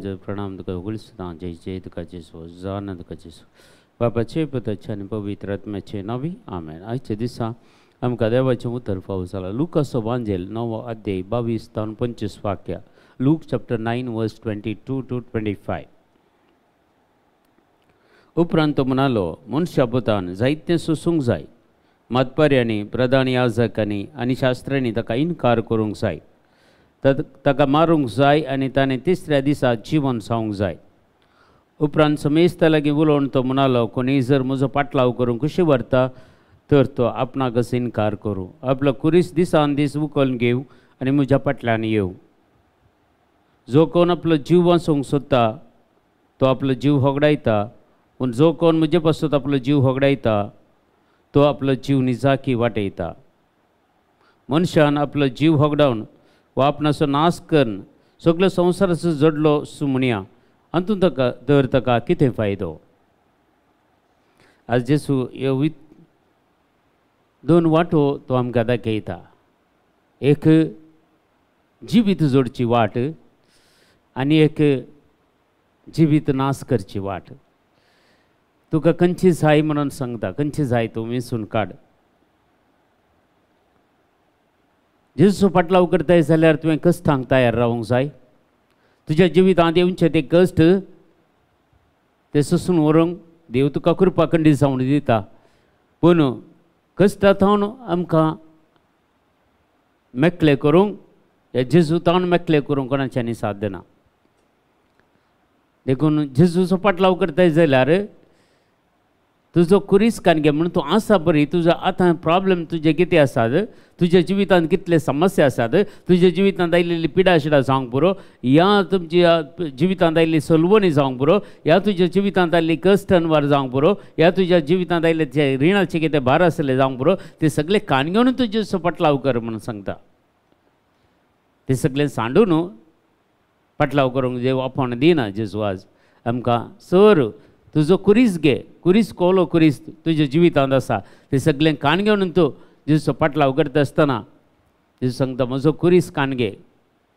तुजो प्रणाम तुका उगळसता जय जय तुका जेसू जान तुका जेसू बापाचे पुताचे आनी पवित्र आत्म्याचे नांवी आमेन. आयच्या दिसा आमकां देवाचें उतर फावो जालां. लुकाचो वांजेल 9 अध्याय 22 तावन 25 वाक्या. Luke chapter 9 verse 22 to 25. उपरांत तो म्हणालो, मनशा पुतान जायतें सोसूंक जाय, मातपाऱ्यांनी प्रधान याजकांनी आनी शास्त्र्यांनी ताका इनकार करूंक जाय, ताका मारूंक जाय आनी ताणें तिसऱ्या दिसा जिवन जावंक जाय. उपरांत समेस्ता लागीं उलोवन तो म्हणालो, कोणीय जर म्हजो पाटलाव करूंक खुशी व्हरता तर तो आपणाकच इनकार करूं, आपलो कुरीस दिसान दीस उखलून घेवं आनी म्हज्या फाटल्यान येवं. जो कोण आपलो जीव वाचोवंक सोदता तो आपलो जीव होगडायता, पूण जो कोण म्हजे पासून आपलो जीव होगडायता तो आपलो जीव निजाकी वाटयता. मनशान आपलो जीव होगडावन वा आपणाचो नाश करून सगलो संवसाराचो जडलो सुमण्या हातूंत ताका तर ताका कितें फायदो? आज जेसू ह्यो दोन वाटो तो आमकां दाखयता. एक जिवीत जोडची वाट आनी एक जिवीत नाश करची वाट. तुका खंयची जाय म्हणून सांगता, खंयची जाय तूं वेंचून काड. जेजू पाटलाव करताय जाल्यार तुवें कश्टांक तयार रावंक जाय. तुज्या जिवितांत येवचे ते कश्ट ते सोसून व्हरूंक देव तुका कृपा खंडीत जावन दिता. पूण कश्टां थावन आमकां मेकळे करूंक ह्या जेजू थावन मेकळे करूंक कोणाच्यांनी साध्य ना. देखून जेजूचो पाटलाव करताय जाल्यार तुजो कुरीस कान घे म्हणून तूं आसा बरी, तुजो आतां प्रॉब्लम तुजे कितें आसात, तुज्या जिवितांत कितले समस्या आसात, तुज्या जिवितांत आयिल्ली पिडा शिडा जावंक पुरो, ह्या तुमच्या जिवितांत आयिल्ली सलवणी जावंक पुरो, ह्या तुज्या जिवितांत आयिल्ली कश्ट अनवार जावंक पुरो, ह्या तुज्या जिवितांत आयिल्ले जे रिणाचे कितें भार आसले जावंक पुरो, ते सगळे कान घेवन तुजे पाटलाव कर म्हणून सांगता. ते सगळे सांडून पाटलाव करूंक देव आपोवण दिना. जेजू आज आमकां सर तुजो कुरीस घे, कुरीस कोलो कुरीस तुज्या जिवितांत आसा ते सगळें कान घेवन तूं जेजूचो पाटलाव करता आसतना जेजू सांगता म्हजो कुरीस कान घे,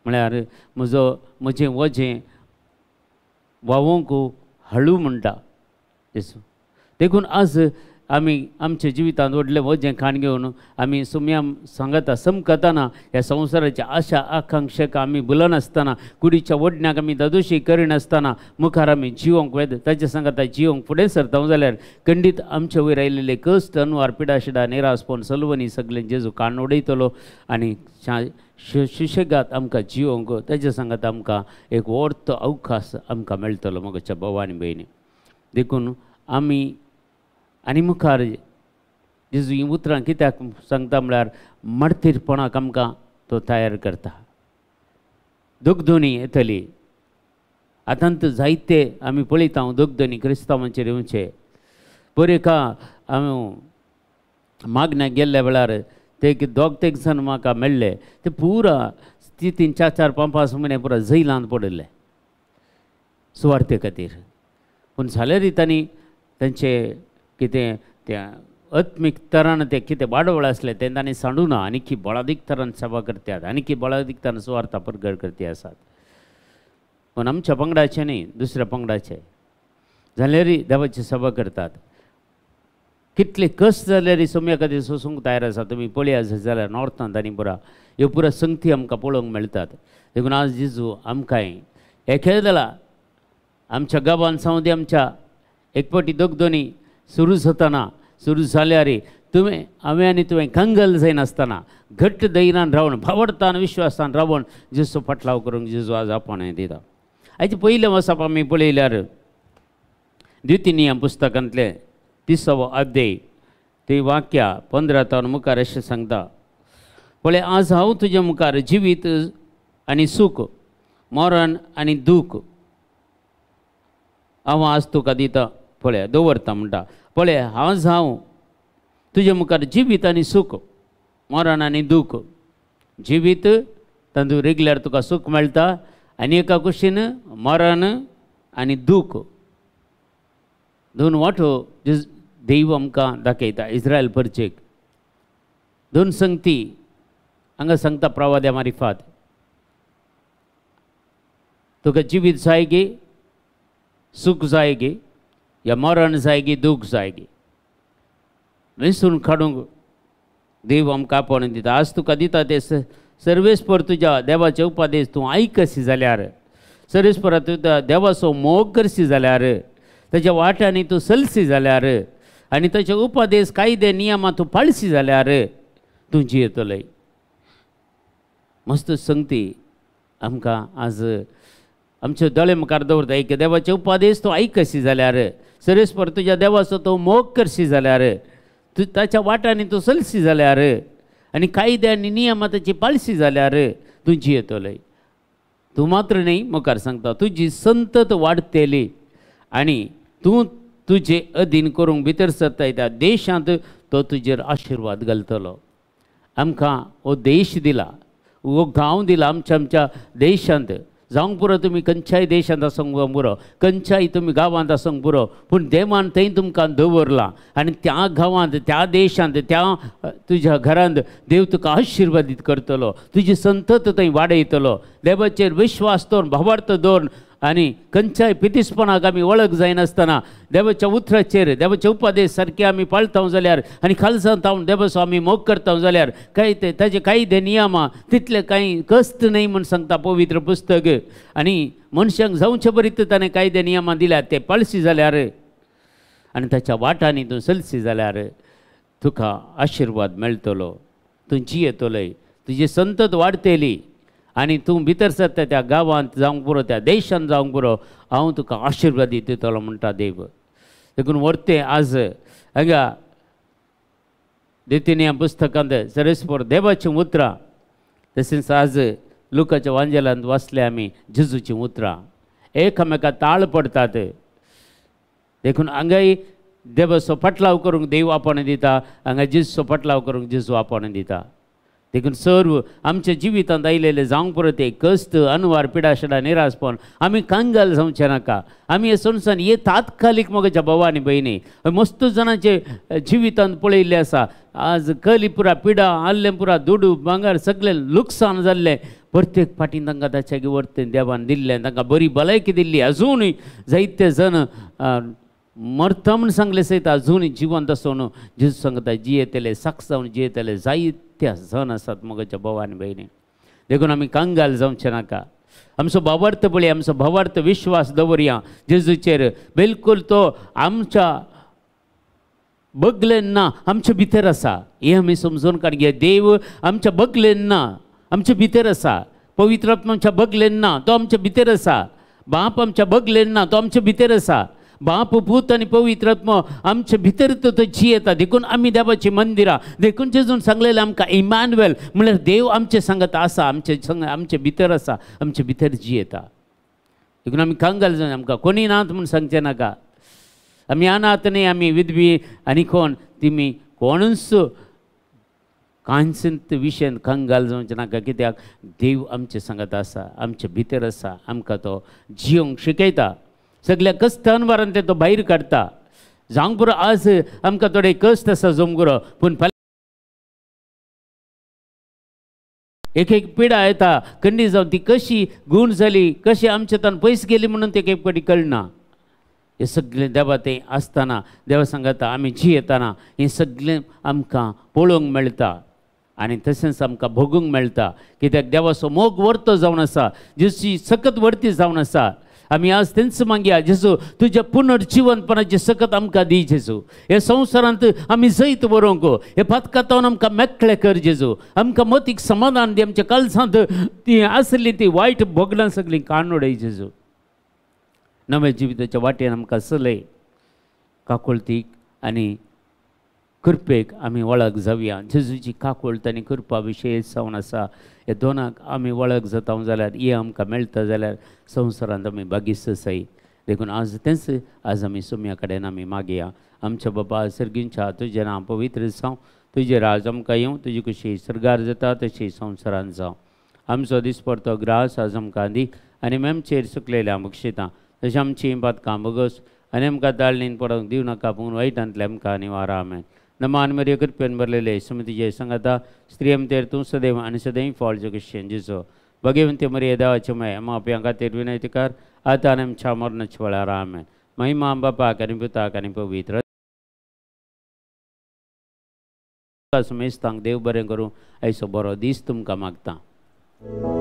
म्हळ्यार म्हजो म्हजें वजें व्हांवोंक हळू म्हणटा जेजू. देखून आज आमी आमच्या जिवितांत व्हडलें वजें कान घेवन आमी सुम्या सांगता समकताना ह्या संवसाराच्या आशा आकांक्षेक आमी भुलनासतना कुडीच्या वडण्याक आमी दादोशी करिनासतना मुखार आमी जिवंक वेद ताच्या सांगता जिवंक फुडें सरता जाल्यार खंडीत आमचे वयर आयिल्ले कश्ट अनवार पिडाशिडा निरासपण सलवणी सगळें जेजू कान उडयतलो आनी सुशेगात आमकां जिवंक ताच्या सांगता आमकां एक वर्त अवकाश आमकां मेळटलो मगच्या भाव आनी भयणी. देखून आमी आनी मुखार जेजू हीं उतरां कित्याक सांगता म्हळ्यार मर्तीरपणाक आमकां तो तयार करता. दुखदोणी येतली, आतां जायते आमी पळयता दुखदोणी क्रिस्तांवांचेर येवचे. पयर एका आमी मागण्याक गेल्ल्या वेळार ते दोग तेग जाण म्हाका मेळ्ळे, ते पुरा 3 4 4 5 5 म्हयने पुरा जैलांत पडिल्ले सुवार्थे खातीर. पूण जाल्यारय तांणी तांचे कितें त्या आत्मीक तरान ते कितें वाडवळ आसलें तें तांणी सांडूना आनी की बळादीक तरान सेवा करतात आनी की बळादीक तरान सुवार्था परगट करती आसात. पूण आमच्या पंगडाचे न्ही, दुसऱ्या पंगडाचे जाल्यारय देवाची सेवा करतात. कितले कश्ट जाल्यारय सोम्या खातीर सोसूंक तयार आसा. तुमी पळया जाल्यार नॉर्थांत आनी पुरा ह्यो पुरा संगती आमकां पळोवंक मेळटात. देखून आज जेजू आमकांय एकेदला आमच्या गांवांत जावं आमच्या एक फावटी दोगदोनी सुरू जाताना सुरू जाल्यार तुवें हांवें आनी तुवें कंगल जायनासतना घट्ट धैर्यान रावन भावडतान विश्वासान रावन जेजू पाटलाव करूंक जेजू आज आपोवणें दिता. आयचे पयलें वचप आमी पळयल्यार द्वितीय नियम पुस्तकांतलें 30वो अध्याय ते वाक्या 15 तावन मुखार अशें सांगता, पळय आज हांव तुज्या मुखार जिवीत आनी सूख, मरण आनी दूख हांव आज तुका दिता. पळय दवरता म्हणटा, पळय आज हांव तुज्या मुखार जिवीत आनी सूख, मरण आनी दूख. जिवीत तातूंत रेगल्यार तुका सूख मेळटा आनी एका कुशीन मरण आनी दूख दोन वाटो देव आमकां दाखयता. इस्रायल परचेक दोन संगती हांगा सांगता प्रवाद्या मारिफात. तुका जिवीत जाय गे, सूख जाय गे, या मरण जाय गे, दूख जाय गे, वेंचून काडूंक देव आमकां आपोवणें दिता. आज तुका दिता ते सर्वेस्पर तुज्या देवाचे उपदेश तूं आयकशी जाल्यार, सर्वेस्परा तुज्या देवाचो मोग करशी जाल्यार, ताच्या वाट्यांनी तूं चलशी जाल्यार आनी ताचे उपदेश कायदे नियमां तूं पाळशी जाल्यार तूं जियेतलय. मस्त संगती आमकां आज आमचे दोळे मुखार दवरता. एक देवाचे उपदेश तूं आयकशी जाल्यार, सर्वेस्पर तुज्या देवाचो तूं मोग करशी जाल्यार, तूं ताच्या वाट्यांनी तूं चलशी जाल्यार आनी कायदे आनी नियमां ताची पाळशी जाल्यार तूं जियेतलय. तूं मात्र न्ही, मुखार सांगता तुजी संतत वाडटली आनी तूं तुजे अधीन करूंक भितर सरताय त्या देशांत तो तुजेर आशिर्वाद घालतलो. आमकां हो देश दिला, हो गांव दिला. आमच्या आमच्या देशांत जावंक पुरो, तुमी खंयच्याय देशांत आसूंक पुरो, खंयच्याय तुमी गांवांत आसूंक पुरो, पूण देवान थंय तुमकां दवरलां आनी त्या गांवांत, त्या देशांत, त्या तुज्या घरांत देव तुका आशिर्वादीत करतलो, तुजी संतत थंय वाडयतलो. देवाचेर विश्वास दवरून, भावार्थ दवरून आनी खंयच्याय पितिसपणाक आमी वळख जायनासतना देवाच्या उतराचेर, देवाचे उपदेश सारके आमी पाळता जाल्यार आनी खालसान तावन देवाचो आमी मोग करता जाल्यार काय ते ताजे कायदे नियमां तितले कांय कश्ट न्हय म्हूण सांगता पवित्र पुस्तक. आनी मनशांक जावचे बरी ताणें कायदे नियमां दिल्यात ते पाळशी जाल्यार आनी ताच्या वाटांनी तूं चलशी जाल्यार तुका आशिर्वाद मेळटलो, तूं जियेतलय, तुजी संतत वाडटली आनी तूं भितर सरता त्या गांवांत जावंक पुरो, त्या देशांत जावंक पुरो, हांव तुका आशिर्वाद दितलो म्हणटा देव. देखून व्हरतें आज हांगा देतिन्या पुस्तकांत सर्वेस्पर देवाचीं उतरां, तशेंच आज लुकाच्या वांजेलांत वाचले आमी जेजूचीं उतरां, एकामेका ताळ पडटात. देखून हांगाय देवाचो फाटलाव करूंक देव आपोवणें दिता, हांगा जेजूचो फाटलाव करूंक जेजू आपोवणें दिता. देखून सर्व आमच्या जिवितांत आयिल्ले जावंक पुरो ते कश्ट, अनवार, पिडाशिडा, निराशपण आमी कांगाल जावचें नाका. आमी हे संवसारान हे तात्कालीक म्हज्या भावा आनी भयणी मस्त जाणांचे जिवितांत पळयिल्लें आसा. आज कली पुरा पिडा आहलें पुरा दुडू भांगर सगळें लुकसाण जाल्लें, प्रत्येक फाटीन तांकां ताच्या वर्तेन देवान दिल्लें, तांकां बरी भलायकी दिल्ली. अजुनूय जायते जण मरता म्हूण सांगलें सयत अजुनूय जिवंत आसून जेजू सांगता जियेतले, साक्ष जावन जियेतले जायते जण आसात म्हज्या भावा आनी भयणी. देखून आमी कांगाल जावचें नाका. आमचो भावार्थ पळय, आमचो भावार्थ विश्वास दवरया जेजूचेर. बिलकूल तो आमच्या बगलेन ना, आमचे भितर आसा हें आमी समजून काडया. देव आमच्या बगलेन ना, आमचे भितर आसा. पवित्र आत्मा आमच्या बगलेन ना, तो आमच्या भितर आसा. बाप आमच्या बगलेन ना, तो आमचे भितर आसा. बाप, पूत आनी पवित्र आत्मा आमचे भितर तो जियेता. देखून आमी देवाचीं मंदिरां. देखून जेजून सांगलेलें आमकां इमानुएल म्हणल्यार देव आमचे सांगत आसा, आमचे संग आमचे भितर आसा, आमचे भितर जियेता. देखून आमी कांगाल जावन आमकां कोणी नात म्हूण सांगचें नाका. आमी अनाथ न्ही, आमी विधवी आनी कोण तिमी कोणूच कांयच विशयान कंगाल जावचें नाका. कित्याक देव आमचे सांगत आसा, आमचे भितर आसा, आमकां तो जियोंक शिकयता. सगल्या कश्टान तो भायर काडटा. जावंक पुरो आज आमकां थोडे कश्ट आसा जमूंक पुरो, पूण एक एक पिडा येता कंडी जावन ती कशी गूण जाली, कशी आमच्या तान पयस गेली म्हणून ते एक फावटी कळना. हें सगळें देवा तें आसतना देवा सांगता आमी जियेतना हें सगळें आमकां पळोवंक मेळटा आनी तशेंच आमकां भोगूंक मेळटा. कित्याक देवाचो मोग वर्तो जावन आसा, जेजूची सकत वर्ती जावन आसा. आमी आज तेंच मागया, जेजू तुज्या पुनर्जिवनपणाची सकत आमकां दी जेजू. हे संवसारांत आमी जैत बरोवंक, हे पातकातावन आमकां मेकळे कर जेजू. आमकां मतीक समाधान दी, आमच्या कालसांत ती आसली ती वायट भोगलां सगळीं काडून उडय जेजू. नव्या जिविताच्या वाटेन आमकां चलय, काकुळतीक आनी कृपेक आमी वळख जावया. जेजूची काकुळत आनी कृपा विशेश जावन आसा. हे दोनाक आमी वळख जाता जाल्यार, हे आमकां मेळटा जाल्यार संवसारांत आमी भागीस्त आसाय. देखून आज तेंच आज आमी सोम्या कडेन आमी मागया. आमच्या बाबा सर्गींच्या तुजें नांव पवित्र जावं, तुजें राज आमकां येवं, तुजी कशी सर्गार जाता तशी संवसारांत जावं. आमचो दिसपडतो ग्रास आज आमकां दी आनी आमचेर सुकलेल्या बक्षितां तशें आमची पातकां भोगस आनी आमकां दाळणीन पडोवंक दिवं नाका, पूण वायटांतले आमकां निवारा. आमेन. नमान मरिया कृपेन भरलेले समितीचे सांगाता, स्त्रियम तेर तूं सदैव आनी सदैव फॉल जगशेन जिजो भगवंती मरिये देवाचे माय, आमा खातीर विनंती कर आतां आनी आमच्या मरणाच्या वेळार. आमेन. महिमा बापाक आनी पुताक आनी पवित्र सुमेस्तांक. देव बरें करूं. आयचो बरो दीस तुमकां मागता.